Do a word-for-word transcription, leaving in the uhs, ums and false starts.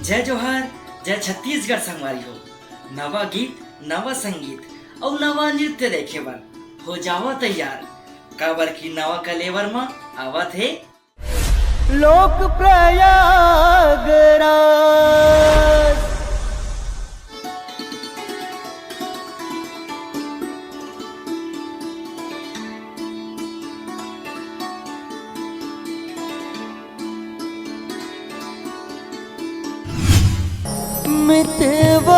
जय जोहार, जय छत्तीसगढ़ संगवारी हो। नवा गीत, नवा संगीत अउ नवा नृत्य देखे बर हो जावा तैयार, काबर कि नवा कलेवर म आवत हे लोक प्रयागराज। मितवा